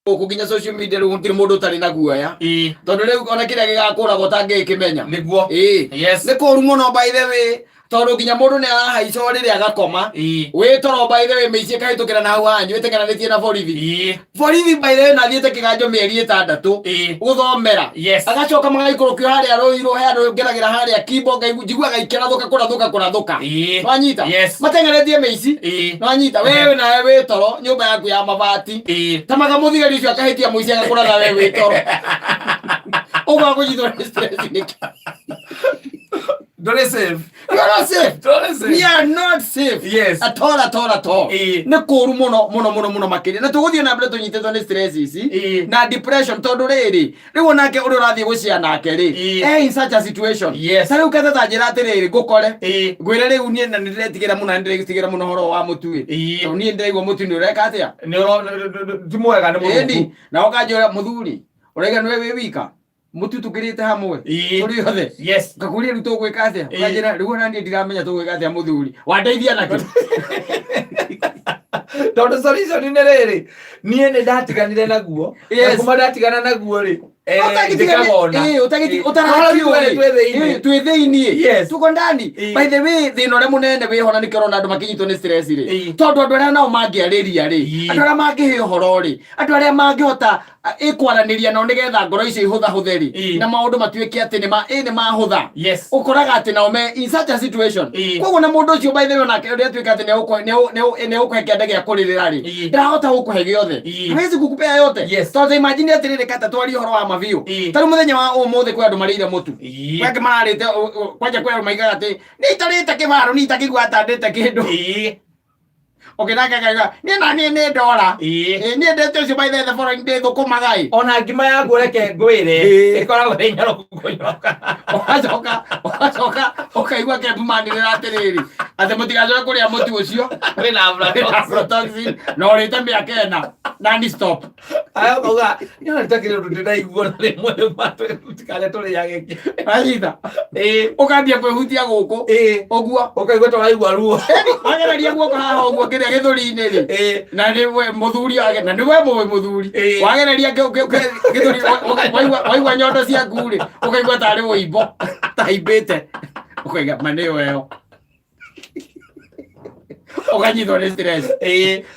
Gũkũ nginya social media rĩu gũtirĩ mũndũ ũtarĩ na guoya, tondũ rĩu ona kĩrĩa gĩgakũragwo ũtangĩkĩmenya. Nĩ kũru mũno, by the way, tondũ nginya mũndũ nĩ arahaica ũrĩrĩ agakoma wĩ toro. By the way, mĩici ĩkahĩtũkĩra na hau hanyu ĩteng'eranĩtie na borithi. Borithi, by the way, na thiĩte kĩganjo mĩeri 6 gũthomera. Agacoka magaikũrũkio harĩa rũirũ he andũ ngeragĩra harĩa kimbo, njiguaga ikĩrathũka kũrathũka kũrathũka. Nwanyita? Yes. Mateng'eretie mĩici. Nwanyita? Wewe nawe wĩ toro nyũmba yaku ya mabati. Tamaga mũthigari ũcio akahĩtia mũici agakũratha, we wĩ toro, ũguo akũnyitwo nĩ stress nĩkĩ? Ndũrĩ safe. You are not safe. Ndũrĩ safe. We are not safe. At all, at all, at all. Nĩ kũru mũno mũno mũno mũno makĩria, na tũgũthiĩ na mbere tũnyitĩtwo nĩ stress ici na depression, tondũ rĩrĩ, rĩu onake ũrĩa ũrathiĩ gũcia nake rĩ, in such a situation. Ta rĩu kete ta njĩra atĩrĩrĩ, ngũkore ngwĩre rĩu niĩ na nĩndĩretigĩra mũno, na nĩndĩretigĩra mũno ũhoro wa mũtu ĩ. Tondũ niĩ ndĩraigua mũtu nĩ ũreka atĩa? Nĩ ti mwega, nĩ Ĩni mũthũku. Na ũkanjĩra, mũthuri, ũraiga nĩwe wĩ wika, mũtu tũkĩrĩte hamwe tũrĩ othe. Ngakũria, rĩu tũgwĩka atĩa? Ũkanjĩra, rĩu ona niĩ ndiramenya tũgwĩka atĩa. Mũthuri, wandeithia nakĩ? Tondũ solution nĩ rĩrĩ, niĩ nĩ ndatiganire naguo. Na kuma ndatigana naguo rĩ, njĩkaga ona. Ũtarakĩũĩ. Twĩ thĩinĩ. Twĩ thĩinĩ. Tuko ndani. By the way, thĩna ũrĩa mũnene wĩho na nĩkĩo ũrona andũ makĩnyitwo nĩ stress rĩ, tondũ andũ arĩa nao mangĩarĩria rĩ, andũ arĩa mangĩhe ũhoro rĩ, andũ arĩa mangĩhota ĩkwaranĩria nao nĩgetha ngoro icio ihũthahũthe rĩ, na maũndũ matuĩke atĩ nĩ ma ĩ nĩ mahũtha, ũkoraga atĩ nao me in such a situation. Koguo na mũndũ ũcio, by the way, onake ũrĩa atuĩka atĩ nĩegũkũhe kĩanda gĩa kũrĩrĩra rĩ, ndahota gũkũhe gĩothe. Hawezi kukupea yote. Tondũ imagine atĩrĩrĩ, kata twarie ũhoro wa mabiũ. Ta rĩu mũthenya wa ũmũthĩ kwĩ andũ marĩire mũtu. Kwĩ angĩ mararĩte kwanja, kwĩ andũ maigaga atĩ nĩ itarĩte kĩbaro, nĩ itakĩigua atandĩte kĩndũ. Ũngĩ nake akauga, niĩ na niĩ nĩ ndora. Niĩ ndĩte ũcio, by the following day thũkũmaga ĩ. Ona ngima yaku, reke ngwĩre, ĩkoragwo ĩ nyoroku kũnyoroka. Ũgacoka ũkaigua kembu manĩrĩra atĩrĩrĩ, atĩ mũtigacoke kũrĩa mũtu ũcio. Wĩna aflatoxin. Aflatoxin, na ũrĩte mĩaka 4 non stop. Aya ũkauga niĩ nditakĩrĩ ũndũ ndĩraigua, na rĩmwe tũtikare tũrĩage kĩ. Anyita? Ũkambia kwĩhutia gũkũ ũguo. Ũkaigua tũraigua ruo. Wagereria guoko haha ũguo kĩrĩa gĩthũri-inĩ rĩ, na nĩ we mũthuri wage, na nĩ we mũĩ mũthuri. Wagereria gĩthũri, waigua nyondo ciaku rĩ, ũkaigua tarĩ wũimbo tahimbĩte, ũkaiga ma nĩyo ĩyo, ũkanyitwo nĩ stress.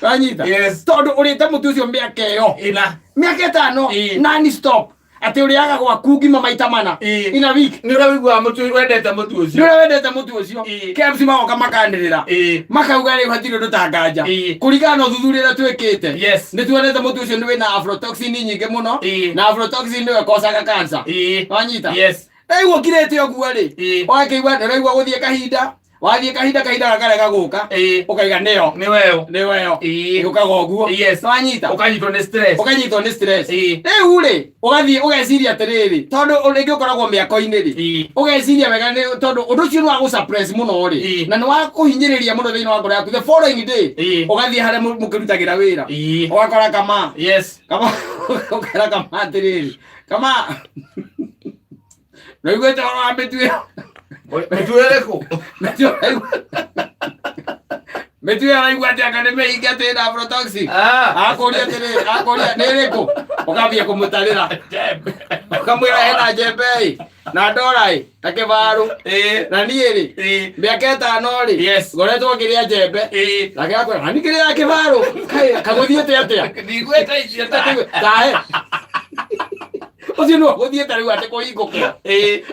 Wanyita? Yes. Tondũ ũrĩte mũtu ũcio mĩaka ĩyo, 4. mĩaka 5, non stop, atĩ ũrĩaga gwaku ngima maita 4 in a week. Nĩ ũrĩa ũiguaga mũtu, wendete mũtu Nĩ ũcio. ũrĩa wendete mũtu ũcio. KMC magoka makanĩrĩra, makauga rĩu hatirĩ ũndũ ta nganja kũringana na ũthuthuria ũrĩa twĩkĩte. Nĩ tuonete mũtu ũcio nĩ wĩna aflatoxin nyingĩ mũno, na aflatoxin nĩyo ĩkocaga cancer. Wanyita? Yes. Rĩu ũkirĩte ũguo rĩ, ũgakĩigua nĩ ũraigua gũthiĩ kahinda, wathiĩ kahinda, kahinda gakarega gũka, ũkaiga nĩyo. Nĩ weyo. Nĩ weyo. Yũkaga ũguo. Wanyita? Ũkanyitwo nĩ stress. Ũkanyitwo nĩ stress. Rĩu rĩ, ũgathiĩ ũgeciria atĩrĩrĩ, tondũ rĩngĩ ũkoragwo mĩako-inĩ rĩ, ũgeciria wega nĩ tondũ ũndũ ũcio nĩ wa gũsuppress mũno rĩ, na nĩ wa kũhinyĩrĩria mũno thĩinĩ wa ngoro yaku. The following day, ũgathiĩ harĩa mũkĩrutagĩra wĩra, ũgakora kama kama, ũkera kama atĩrĩrĩ, kama naiguĩte ũhoro wa mĩtu ĩyo? Mĩtu ĩrĩkũ? Mĩtu ĩyo araigua atĩ anga nĩ mĩhinge atĩ ĩna aflatoxin. Akũria atĩrĩrĩ, akũria nĩ ĩrĩkũ, ũkambia kũmũtarĩra, Jembe. Ũkamwĩra hena njembe ĩ, na ndora ĩ, na kĩbaru. Na niĩ rĩ, mĩaka 5 rĩ, ngoretwo ngĩrĩa njembe. Nake akwĩra, na niĩ ngĩrĩaga kĩbaru. Kaĩ kagũthiĩte atĩa? Ndiguĩte icio ta. Tahe ũcio nĩwe ũgũthiĩte rĩu atĩ kũhingũkĩra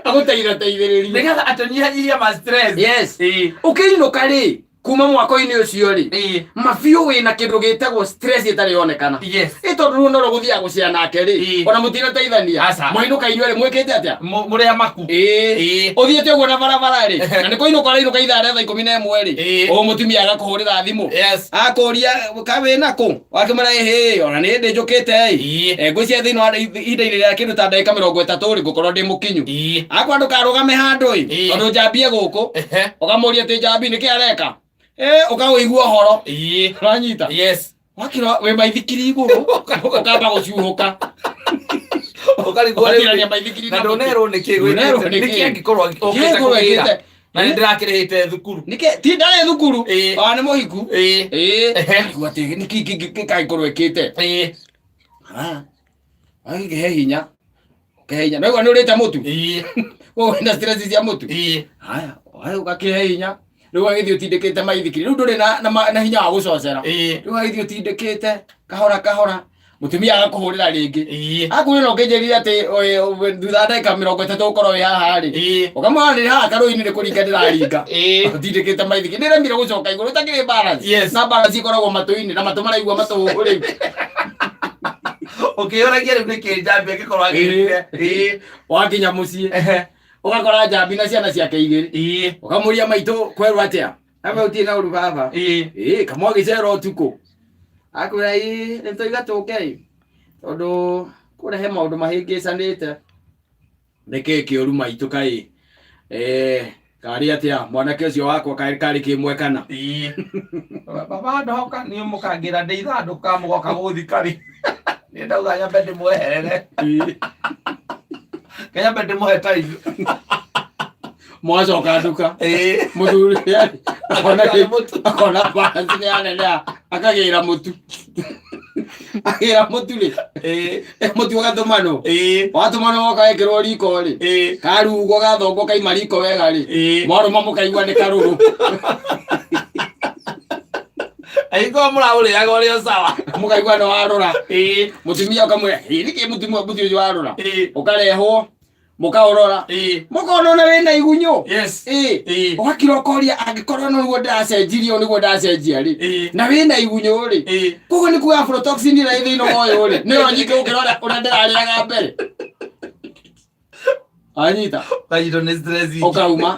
agũteithateithĩrĩrie Nĩgetha atũnyihanyihie ma stress. Ũkĩinũka rĩ, kuma mwako-inĩ ũcio rĩ, mabiũ wĩna kĩndũ gĩtagwo stress ĩtarĩ yonekana. Ĩ tondũ rĩu no gũthiaga gũcea nake rĩ, ona mũtinateithania. Aca. Mwainũka inyuerĩ mwĩkĩte atĩa? Mũrĩ amaku. Ũthiĩte ũguo na barabara rĩ, na nĩ kũinũka ũrainũka ithaa rĩa thaa 11 rĩ, ũ mũtumia agakũhũrĩra thimũ, akũria ka wĩna kũ, wakĩmwĩra ĩhĩ, ona nĩ ndĩ njũkĩte ĩ. Ngwĩciria thĩinĩ wa ihinda-inĩ rĩa kĩndũ ta ndagĩka 30 rĩ, ngũkorwo ndĩ mũkinyu. Akwa ndũkarũgame handũ ĩ, tondũ njambie gũkũ. Ũkamũria atĩ njambi nĩkĩ areka, ũkaũigua ũhoro. Ũranyita? Yes. Wakĩra wĩ maithikiri igũrũ, ũkamba gũcuhũka. Ũkarigwo rĩu. Ũgatirania maithikiri na na mũtĩ. ndũnerwo nĩkĩ Ndũnerwo gwĩkĩte nĩkĩ. nĩkĩ angĩkorwo okĩte Kĩngĩkorwo kũgĩra ekĩte. Na nĩ ndĩrakĩrĩhĩte thukuru. Nĩkĩ ti ndarĩ thukuru? Ona nĩ mũhiku. Aigua atĩ nĩkĩ kĩngĩkorwo ĩkĩte. Haya, agĩkĩhe hinya, ũkĩhe hinya, naigua nĩ ũrĩte mũtu. Koguo wĩna stress cia mũtu. Haya, haya, ũgakĩhe hinya, rĩu agĩthiĩ ũtindĩkĩte maithikiri, rĩu ndũrĩ na hinya wa gũcocera. Rĩu agĩthiĩ ũtindĩkĩte kahora kahora, mũtumia agakũhũrĩra rĩngĩ. Akũhũrĩra ũkĩnjĩrire atĩ thutha wa ndagĩka 30 ũkorwo wĩ haha rĩ. Ũkamwĩra nĩ haha karũĩ-inĩ nĩ kũringa ndĩraringa. Ũtindĩkĩte maithikiri, nĩremire gũcoka igũrũ ũtakĩrĩ balance. Na balance ikoragwo matũ-inĩ na matũ maraigua matũ rĩu. Ũkĩyũragia rĩu nĩkĩ njambi angĩkorwo agĩrire. Wakinya mũciĩ ũgakora njambi na ciana ciake igĩrĩ. Ũkamũria maitũ kwerwo atĩa? Amwe ũtirĩ na ũru baba. Ĩĩ, kamwe agĩcera ũtukũ. Akwĩra ĩĩ nĩ tũiga tũke ĩ. Tondũ kũrĩa he maũndũ mahĩngĩcanĩte. Nĩkĩ kĩũru maitũ kaĩ? Karĩ atĩa mwanake ũcio wakwa karĩ kĩmwe kana? Baba ndoka niĩ mũkangĩra ndĩ ithandũka mũgoka gũthika rĩ. Niĩ ndauga nyambe ndĩmweherere. Nyambe ndĩmũhe time. Mwacoka nduka. Mũthuri akona Mũtu. Akona balance nĩ yaneneha, akagĩra mũtu. Agĩra mũtu rĩ. Mũtu ũgatũmanwo. Watũmanwo woka wekĩrwo riko rĩ. Karugwo gathongwo kaima riko wega rĩ. Mwarũma mũkaigua nĩ karũrũ. Angĩkorwo mũraũrĩaga ũrĩ o sawa. Mũkaigua nĩ warũra. Mũtumia ũkamwĩra, "Ĩ, nĩkĩ mũtumia mũtu ũcio warũra?" Ũkarehwo, mũkaũrora. Mũkona ona wĩna igunyũ. Ũgakira ũkoria angĩkorwo nĩguo ndĩracenjirie ũũ nĩguo ndacenjia rĩ. Na wĩna igunyũ rĩ. Koguo nĩ kuga aflatoxin ĩrĩa ĩ thĩinĩ wa ũyũ rĩ, nĩyo nyingĩ gũkĩra ũrĩa ndĩrarĩaga mbere. Wanyita? Ũkanyitwo nĩ stress ingĩ. Ũkauma.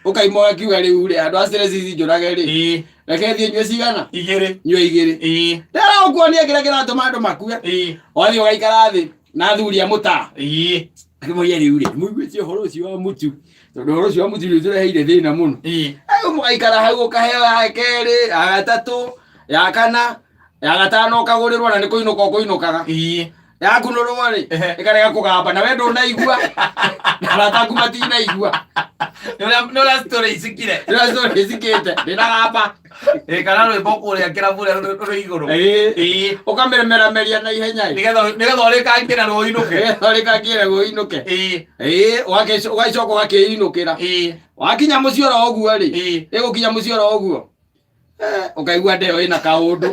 Ũkaima ũgakiuga rĩu rĩ, andũ a stress ici njũrage rĩ. Reke thiĩ nyue cigana? Igĩrĩ. Nyue igĩrĩ. Ndĩrakuonia kĩrĩa kĩratũma andũ makue. Wathiĩ ũgaikara thĩ na athuri a mũtaa. Akĩmoria rĩu rĩ, mũiguĩte ũhoro ũcio wa mũtu? Tondũ ũhoro ũcio wa mũtu nĩ ũtũreheire thĩna mũno. Rĩu mũgaikara hau ũkaheo ya kerĩ, ya gatatũ, ya kana, ya gatano ũkagũrĩrwo na nĩ kũinũka ũkũinũkaga. Yakunũrwo rĩ, ĩkarega kũgamba na we ndũnaigua na arata aku matinaigua. Nĩ ũrĩa story icikire. Nĩ story icikĩte ndĩnagamba. Kana rwĩmbo kũrĩa kĩrabu ũrĩa rũrĩ igũrũ. Ũkamĩremerameria na ihenya ĩ. Nĩgetha ũrĩkangĩra rwo ũinũke. Nĩgetha ũrĩkangĩra rwo ũinũke. Ũgacoka ũgakĩinũkĩra. Wakinya mũciĩ oro ũguo rĩ, ĩgũkinya mũciĩ oro ũguo. Ũkaigua ndeo ĩna kaũndũ.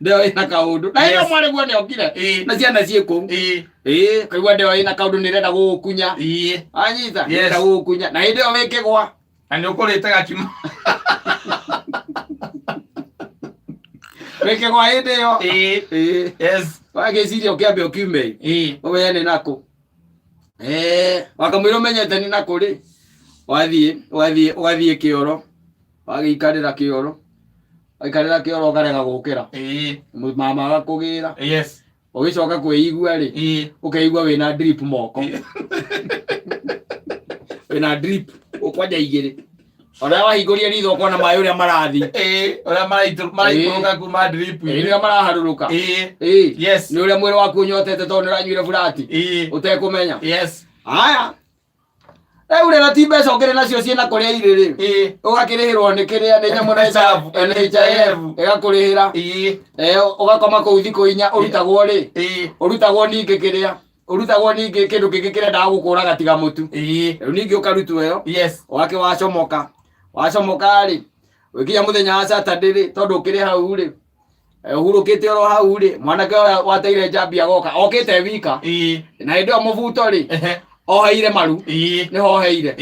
Ndeo ĩna kaũndũ. Na ĩno mwarĩ guo nĩokire. Na ciana ciĩ kũu. Ũkaigua ndeo ĩna kaũndũ nĩrenda gũgũkunya. Wanyita? Nĩrenda gũgũkunya. Na hĩndĩ ĩyo wĩkĩgwa. Na nĩ ũkũrĩte gakima. Wĩkĩgwa hĩndĩ ĩyo. Wagĩciria ũkĩambe ũkiume. Ũmenye nĩ nakũ. Wakamwĩra ũmenyete nĩ nakũ rĩ. Wathiĩ, ũgathiĩ, ũgathiĩ kĩoro. Wagĩikarĩra kĩoro. Waikarĩra kĩoro ũkarega gũkĩra. Mama agakũgĩra. Ũgĩcoka kwĩigua rĩ, ũkeigua wĩna drip moko. Wĩna drip ũkwanja igĩrĩ. Ona wahingũria ritho ũkona maĩ ũrĩa marathiĩ. Ũrĩa maraikũrũka kuma drip. Ũrĩa maraharũrũka. Nĩ ũrĩa mwĩrĩ waku ũnyotete tondũ nĩ ũranyuire burati. Ũtekũmenya. Haya. Rĩu rĩ na ti mbeca ũkĩrĩ nacio ciĩna kũrĩa irĩ rĩ. Ũgakĩrĩhĩrwo nĩ kĩrĩa nĩ nyamũ na NHIF ĩgakũrĩhĩra. Ũgakoma kũu thikũ 4 ũrutagwo rĩ. Ũrutagwo ningĩ kĩrĩa. Ũrutagwo ningĩ kĩndũ kĩngĩ kĩrendaga gũkũraga tiga mũtu. Rĩu ningĩ ũkarutwo ĩyo. Ũgakĩ wacomoka. Wacomoka rĩ, ũgĩkinya mũthenya wa Saturday rĩ, tondũ ũkĩrĩ hau rĩ, ũhurũkĩte oro hau rĩ, mwanake ũrĩa wateire njambi agoka, okĩte wika. Na hĩndĩ ĩyo mũbuto rĩ, oheire maru. Nĩho oheire.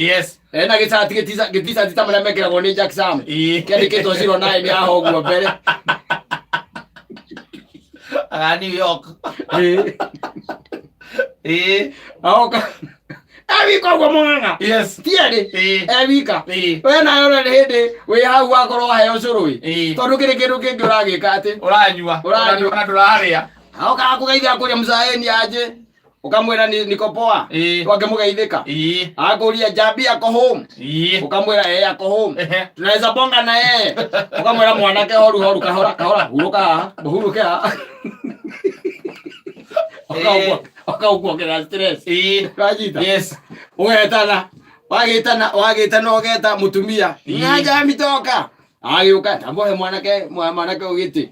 Ena gĩcati gĩticati ta marĩa mekĩragwo nĩ Jack Sam. Kĩandĩkĩtwo 09 haha ũguo mbere. Aga New York. Agoka. E wika ũguo mũng'ang'a. Ti erĩ. E wika. We nawe ũrĩa nĩ hĩndĩ wĩ hau wakorwo waheo cũrũ ĩ. Tondũ kĩrĩ kĩndũ kĩngĩ ũragĩka atĩ. Ũranyua. Ũranyua. Ona ndũrarĩa. Agoka akũgeithia akũria mzaeni aje. Ũkamwĩra niko poa. Wakĩmũgeithĩka. Akũria njambi ako home. Ũkamwĩra yeye ako home. Tunaweza bonga na yeye. Ũkamwĩra mwanake horu horu kahora kahora hurũka haha. Mũhurũke haha. Ũkaũkuongerera stress. Ũranyita? Ũgetana. Wagĩtana, wagĩtana ũgeta mũtumia. Njambi toka. Agĩũka, tambohe mwanake, mwanake ũgĩtĩ.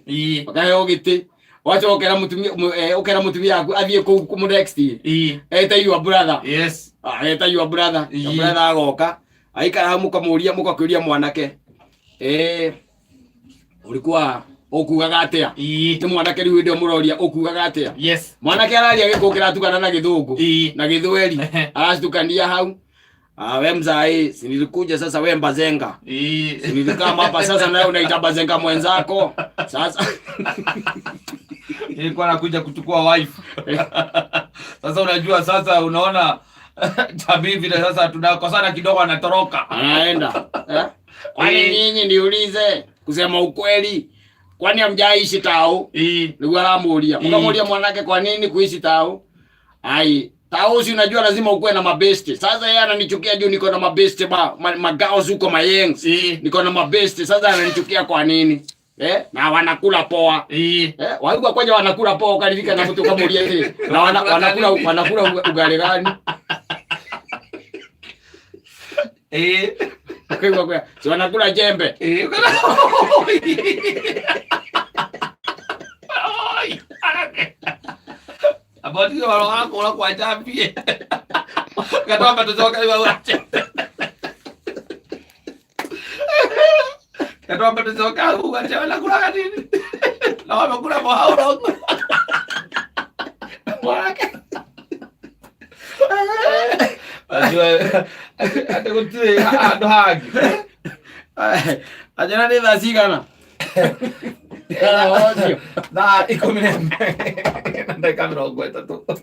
Ũkaheo gĩtĩ. Wacoka ũkera mũtumia ũkera mũtumia waku athiĩ kũu kũmũ next. Ete your brother. Yes. Ah, eta your brother. Your brother agoka. Aikara hau mũkamũria mũgakĩũria mwanake. Ulikuwa ũkugaga atĩa? Nĩ mwanake rĩu hĩndĩ ĩyo mũroria ũkugaga atĩa? Yes. Mwanake araria gĩkũyũ kĩratukana na gĩthũngũ na gĩthweri aracitukania hau. Ah, we mzai, si nilikuja sasa we mbazenga. Si nilikaa hapa sasa nawe unaita bazenga mwenzako. Sasa Nilikuwa nakuja kuchukua wife. Sasa unajua sasa unaona jamii vile sasa tunakosana kidogo anatoroka. Anaenda. Eh? Kwani nyinyi niulize kusema ukweli, kwani hamjaishi tao? Niguo aramuria. Mukamuria mwanake kwa nini kuishi tao? Ai, tao si unajua lazima ukuwe na mabeste. Sasa yeye ananichukia juu niko na mabeste magao huko mayengs. Niko na mabeste. Sasa ananichukia kwa nini? Na wanakula poa. Walikuwa kwanza wanakula poa ukalifika na mtu kama uliye. Na wanakula ugali gani? Kwa kwa. Si wanakula jembe. Oi, arake. Aboti walo wako la kwa jambie. Katwamba tuzoka iwa wache. Katwamba tuzoka uwache wala kula nini? Na wamekula kwa hao. Mwanake. Najua ate gũtirĩ handũ hangĩ. Anjĩra nĩ thaa cigana? Thaa 11 na ndagĩka 30.